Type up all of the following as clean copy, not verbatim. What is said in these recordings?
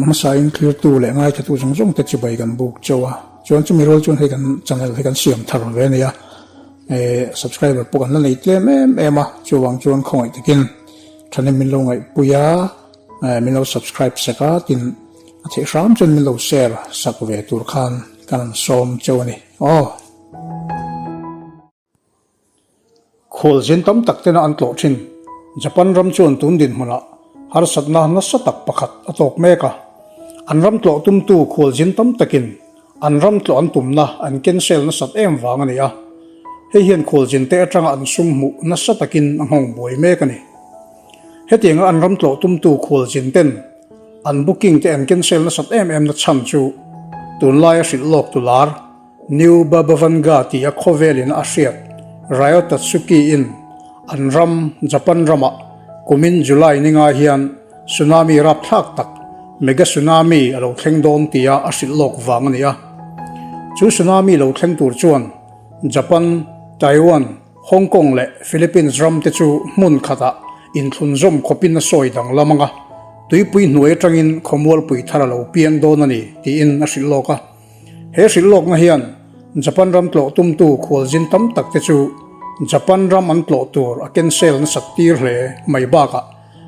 Hmasain thlirtu leh ngaithatu zawng zawng te chibai kan buk chauh a, chuan chumi rual chuan hei kan channel hi kan siam thar ve a nia, eh subscriber pawh kan la nei tlem em em a, chuvang chuan khawngaih takin thahnem min lo ngaihpui a, eh min lo subscribe sak a, tin a theih hram chuan min lo share sak ve tur khan kan han sawm chauh a ni aw. Khualzin tam tak tena an tlawh thin. Japan ram chuan tun dinhmunah harsatna nasa tak pakhat a tawk mek a. An ram tlawh tumtu khualzin tam takin an ram tlawh an tumna an cancel nasat em vang a ni a. Hei hian khualzin te atanga an sum hmuh nasa takin a nghawng buai mek a ni. Hetianga an ram tlawh tumtu khualzin ten an booking te an cancel nasat em em na chhan chu tunlaia hrilh lawk tu lar New Babavanga tia khawvelin a hriat Ryo Tatsuki-in an ram, Japan ramah kumin July ninga hian tsunami rapthlak tak, mega tsunami a lo thleng dawn tia a hrilh lawk vang a ni a. Chu tsunami lo thleng tur chuan Japan, Taiwan, Hong Kong leh Philippines ram te chu hmun khatah inthlunzawm khawpin a sawi danglam ang a, tuipui hnuai atangin khawmualpui thar a lo piang dawn a ni tiin a hrilh lawk a. He hrilh lawkna hian Japan ram tlawh tumtu khualzin tam tak te chu Japan ram an tlawh tur a cancel nasat tir hle mai bakah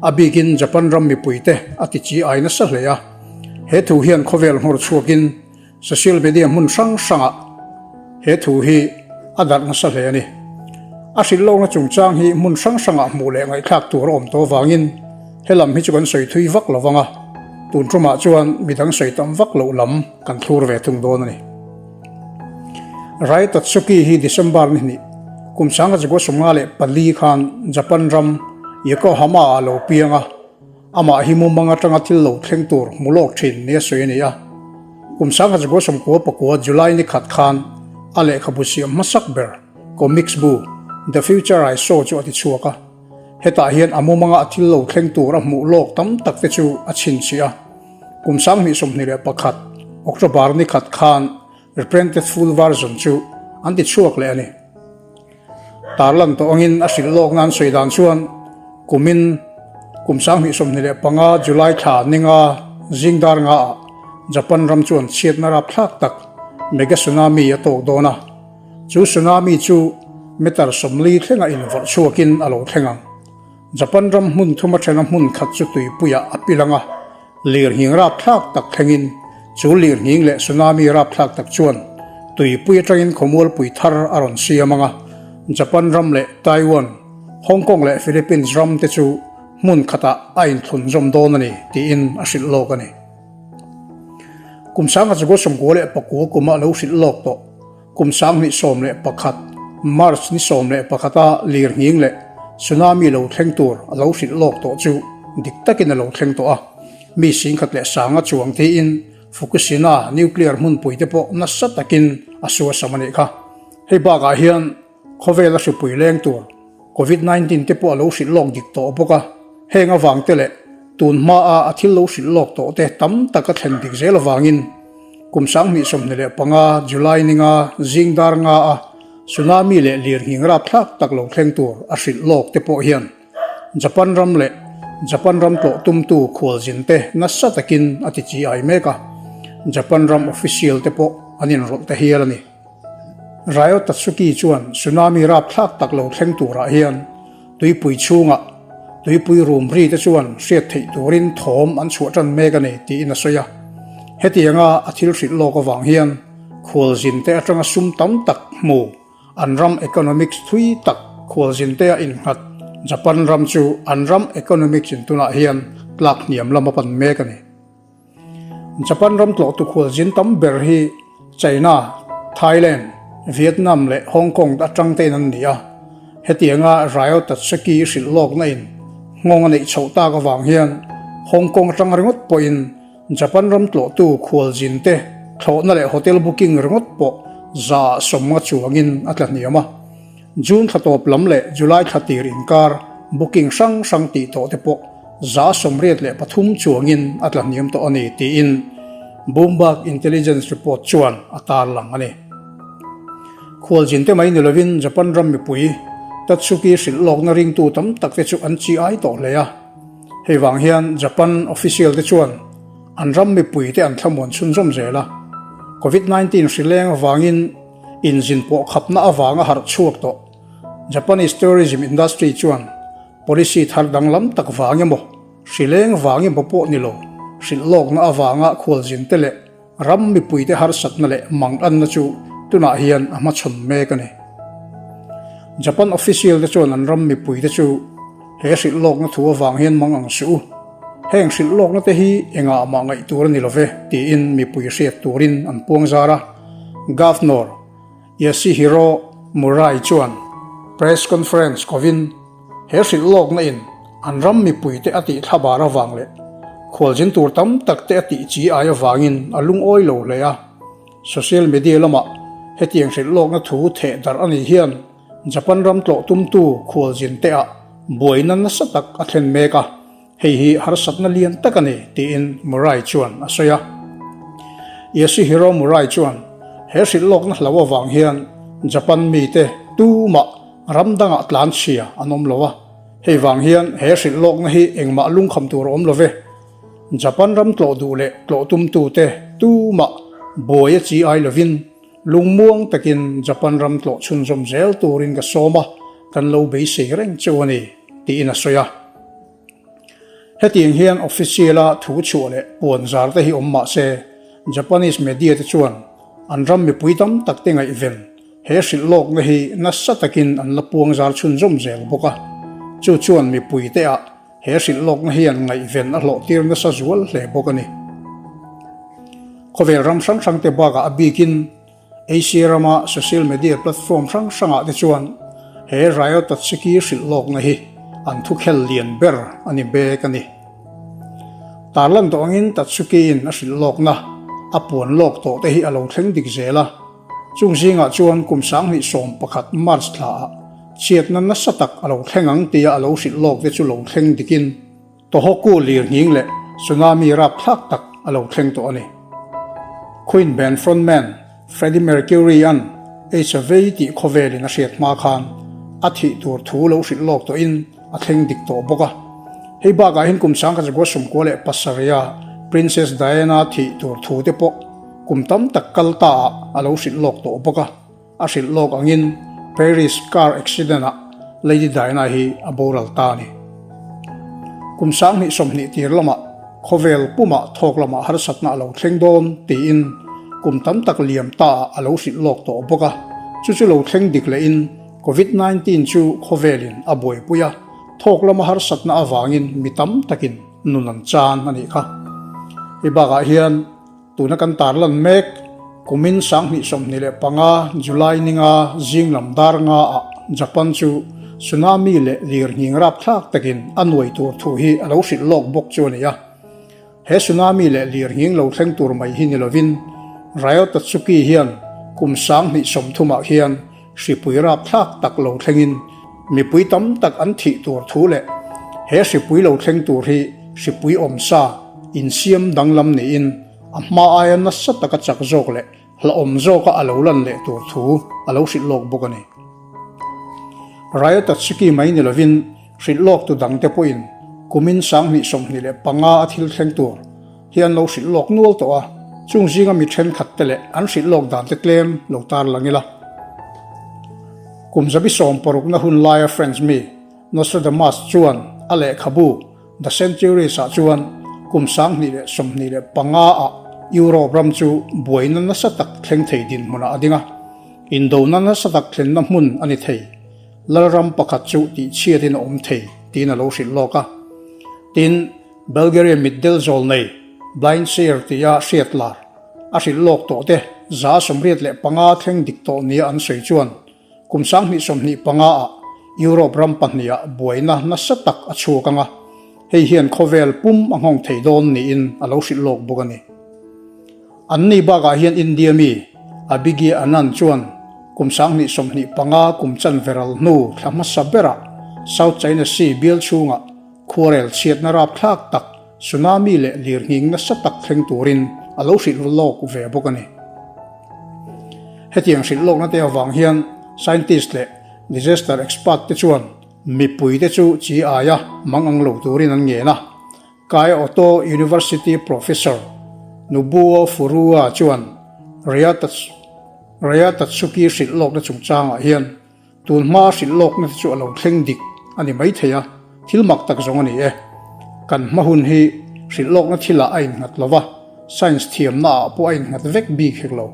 a bikin Japan ram mipui te a ti chi ai nasa hle a. He thu hian khawvel nghawr chhuakin social media hmun hrang hrangah he thu hi a darh nasa hle a ni. A hrilh lawkna chungchang hi hmun hrang hrangah hmuh leh ngaihthlak tur a awm tawh avangin Helam hi chu kan sawi thui vak lo vang a, tun tumah chuan midang sawi tam vak loh lam kan thlur ve thung dawn a ni. Rai Tatsuki hi December ni hnih, kum 1954 khan Japan ram Yokohama ah lo piang a, amah hi mumang atanga thil lo thleng tur hmu lawk thin nia sawi a ni a. Kum 1999 July ni khat khan a lehkhabu siam hmasak ber comics bu The Future I Saw chu a ti chhuak a. Hetah hian a mumanga a thil lo thleng tur a hmuh lawk tam tak te chu a chhinchhiah a. Kum 2021, October ni khat khan Reprinted Full Version chu an ti chhuak leh a ni. Tarlan tawh angin a hrilh lawk nan sawi dan chuan kumin kum 2025 July thla ninga zing dar ngaah Japan ram chuan chhiatna rapthlak tak mega tsunami a tawk dawn a. Chu tsunami chu meter 40 thlenga invawrh chhuakin a lo thleng ang. Japan ram hmun thuma thena hmun khat chu tuipuiah a pil ang a, lirnghing rapthlak tak thlengin chu lirnghing leh tsunami rapthlak tak chuan tuipui atangin khawmualpui thar a rawn siam ang a, Japan ram leh Taiwan, Hong Kong leh Philippines ram te chu hmun khatah a inthlunzawm dawn a ni tiin a hrilh lawk a ni. Kum 1999 kuma lo hrilh lawk tawh. Kum 2011, March ni 11 a lirnghing leh tsunami lo thleng tur a lo hrilh lawk tawh chu dik takin a lo thleng tawh a. Mi singkhat leh sanga chuang tiin Fukushima nuclear hmunpui te pawh nasa takin a suasam a nih kha. Hei bakah hian khawvela hripui leng tur Covid 19 te pawh a lo hrilh lawk dik tawh bawk a. Heng avang te leh tun hmaa a thil lo hrilh lawk tawh te tam tak a thlen dik zel avangin kum 2025 July ninga zing dar nga a tsunami leh lirnghing rapthlak tak lo thleng tur a hrilh lawk te pawh hian Japan ram leh Japan ram tlawh tumtu khualzin te nasa takin a ti chi ai mek a. Japan ram official te pawh an inrawlh ta hial a ni. Ryo Tatsuki chuan tsunami rapthlak tak lo thleng turah hian tuipui chhungah tuipui rum ri te chuan hriat theih turin thawm an chhuah tan mek a ni tiin a sawi a. Hetianga a thil hrilh lawk avang hian khualzin te atanga sum tam tak hmu an ram economics thui tak khualzin te a innghat Japan ram chu an ram economics in tunah hian tlak hniam lam a pan mek a ni. Japan ram tlawhtu khualzin tam ber hi China, Thailand, Vietnam leh Hong Kong atang tein an ni a. Hetianga Ryo Tatsuki hrilh lawkna in nghawng a neih chhoh tak avang hian Hong Kong atang ringawt pawhin Japan ram tlawhtu khualzin te thlawhna leh hotel booking ringawt pawh 150 chuangin a tla hniam a. June thla tawp lam leh July thla tir inkar booking hrang hrang tih tawh te pawh 83 chuangin a tla hniam tawh a ni tiin Bloomberg Intelligence report chuan a tarlang a ni. Khualzin te mai ni lovin Japan ram mipui Tatsuki hrilh lawkna ringtu tam tak te chu an chi ai tawh hle a. Hei vang hian Japan official te chuan. An ram mipuite an thlamuan chhunzawm zel a. Covid 19 hri leng avangin inzin pawh khapna avanga harh chhuak tawh Japanese tourism industry chuan policy thar danglam tak vang emaw, hri leng vang emaw pawh ni lo, hrilh lawkna avanga khualzinte leh ram mipuite harsatna leh manganna chu tunah hian a hmachhawn mek a ni. Japan official te chuan an ram mipuite chu he hrilh lawkna thu avang hian mang ang suh u. Heng hrilh lawkna te hi engah mah ngaih tur a ni love tiin mipui hriat turin an puang zar a. Governor Yasuhiro Murai chuan press conference kovin he hrilh lawkna in an ram mipuite a tih thlabar avang leh khualzin tur tam tak te a tih chi ai avangin a lungawi lo hle a. Social media lamah hetiang hrilh lawkna thu theh darh a nih hian Japan ram tlawh tumtu khualzin te ah buaina nasa tak a thlen mek a, hei hi harsatna lian tak a ni tiin Murai chuan a sawi a. Yasuhiro Murai chuan he hrilh lawkna hlo avang hian Japan mite tumah ram dangah tlanchhia an awm lo a, hei vang hian he hrilh lawkna hi engmah lungkham tur a awm lo ve. Japan ram tlawh duh leh tlawh tumtute tumah buai a chi ai lovin lungmuang takin Japan ram tlawh chhunzawm zel turin ka sawm a, kan lo beisei reng cheu a ni, tiin a sawi a. Hetiang hian official-a thu chhuah leh puan zar te hi awm mah se, Japanese media te chuan an ram mipui tam tak te ngaihven he hrilh lawkna hi nasa takin an la puang zar chhunzawm zel bawk a, chu chuan mipuite ah He hrilh lawkna hian ngaihven a hlawhtir nasa zual hle bawk a ni. Khawvel ram hrang hrangte bakah a bikin Asia rama social media platform hrang hrangah te chuan he Riot Tatsiki hrilh lawkna hi an thukhel lian ber a ni bek a ni. Tarlan tawh angin Tatsuki-in a hrilh lawkna a puan lawk tawh te hi a lo thleng dik zel a. Chung zingah chuan kum 2011 March thlaah chhiatna nasa tak a lo thleng ang tia a lo hrilh lawk te chu lo thleng dikin Tohoku lirnghing leh tsunami rapthlak tak a lo thleng tawh a ni. Queen band frontman Freddie Mercury-a'n HIV tih khawvelin a hriat hma khan a thih tur thu lo hrilh lawk tawhin a thleng dik tawh bawk a. Hei bakah hian kum 1997-a Princess Diana thih tur thu te pawh Kum tam tak kal ta ah a lo hrilh lawk tawh bawk a, a hrilh lawk angin Paris car accident ah Lady Diana hi a boral ta a ni. Kum 2020 tir lamah khawvel pumah thawk lamah harsatna a lo thleng dawn tiin kum tam tak liam ta ah a lo hrilh lawk tawh bawk a, chu chu lo thleng dik lehin Covid 19 chu khawvelin a buaipui a, thawk lama harsatna avangin mi tam takin nun an chan a nih kha. Hei bakah hian. Tuna kan tarlan mek, kumin 2025 July ninga zing lam dar nga ah Japan chu tsunami leh lirnghing rapthlak takin a nuai tur thu hi a lo hrilh lawk bawk chu a ni a. He tsunami leh lirnghing lo thleng tur mai hi ni lovin Ryo Tatsuki hian kum 2030 ah hian hripui rapthlak tak lo thlengin mipui tam tak an thih tur thu leh he hripui lo thleng tur hi hripui awmsa insiam danglam niin a hma aia nasa taka chak zawk leh hlauhawm zawka a lo lan leh tur thu a lo hrilh lawk bawk a ni. Ryo Tatsuki mai ni lovin hrilh lawk tu dangte pawhin kumin 2025 a thil thleng tur hi an lo hrilh lawk nual tawh a, chung zinga mi thenkhat te leh an hrilh lawk dan te tlem lo tar lang ila. Kum zabi sawm parukna hun laia French mi Nostradamus chuan a lehkhabu The Centuries ah chuan kum 2025 ah Europe ram chu buaina nasa tak thleng thei dinhmunah a ding a, indona nasa tak thlenna hmun a ni thei, lalram pakhat chu tihchhiatin a awm thei tiin a lo hrilh lawk a. Tin, Bulgaria mitdel zawl nei, blind seer tia hriat lar, a hrilh lawk tawh te 185 thleng dik tawh nia an sawi chuan kum 2025 ah Europe ram pahniha buaina nasa tak a chhuak ang a, hei hian khawvel pum a nghawng thei dawn niin a lo hrilh lawk bawk a ni. Anni bakah hian India mi Abhigya Anand chuan kum 2025 kum chanve ral hnu thla hmasa berah South China Sea bial chhungah Khuarel chhiatna rapthlak tak tsunami leh lirnghing nasa tak thleng turin a lo hrilh lawk ve bawk a ni. Hetiang hrilh lawkna te avang hian scientist leh disaster expert te chuan mipuite chu chi aia mang ang lo turin an ngen a. Kyoto University Professor. Nobuo Furuya chuan Ryo Tatsuki hrilh lawkna chungchangah hian Tun hma hrilh lawkna te chu a lo thleng dik a ni maithei a, thil mak tak zawng a ni e. Kan hma hun hi hrilh lawkna thilah a innghat lo va, science thiamna ah pawh a innghat vek bik hek lo.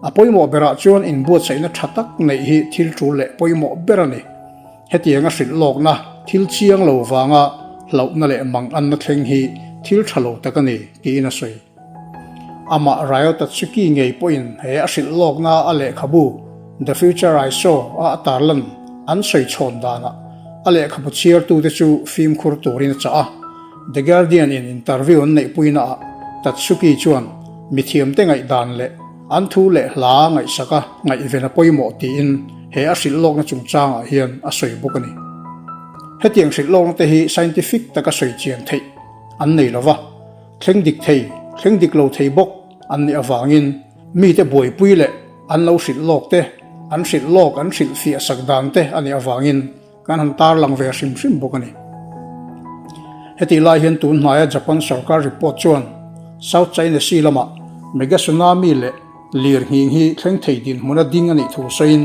A pawimawh berah chuan inbuatsaihna tha tak neih hi thil tul leh pawimawh ber a ni. Hetianga hrilh lawkna thil chiang lo vanga hlauhna leh manganna thleng hi thil tha lo tak a ni, tiin a sawi. Amah Ryo Tatsuki ngei pawhin he a hrilh lawkna a lehkhabu The Future I Saw a a tarlan an sawi chhawn danah a lehkhabu chhiartute chu fimkhur turin a chah a. The Guardian in interview an neihpuinaah Tatsuki chuan mithiamte ngaihdan leh an thu leh hla ngaihsaka ngaihven a pawimawh tiin he a hrilh lawkna chungchangah hian a sawi bawk a ni. Hetiang hrilh lawkna te hi scientific taka sawi chian theih an nei lova. Thleng dik thei, thleng dik lo thei bawk an nih avangin mite buaipui leh an lo hrilh lawk te, an hrilh lawk an hrilh fiah sak dan te a nih avangin kan han tarlang ve hrim hrim bawk a ni. Hetih lai hian tun hnaia Japan sorkar report chuan South China Sea lamah mega tsunami leh lir nghing hi thleng thei dinhmuna ding a nih thu sawiin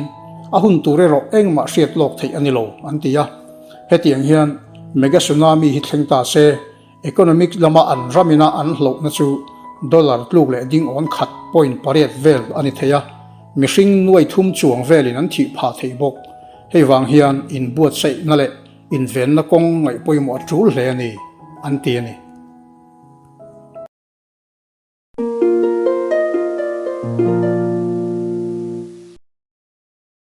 a hun tur erawh engmah hriat lawk theih a ni lo an ti a. Hetiang hian mega tsunami hi thleng ta se, Economic lama an ramina an hlauhna chu dollar tluk leh ding awn khat point pariat vel a ni thei a, mihring nuai thum chuang velin an thih phah thei bawk. Hei vang hian inbuatsaihna leh invenna kawng ngaih pawimawh a tul hle a ni, an ti a ni.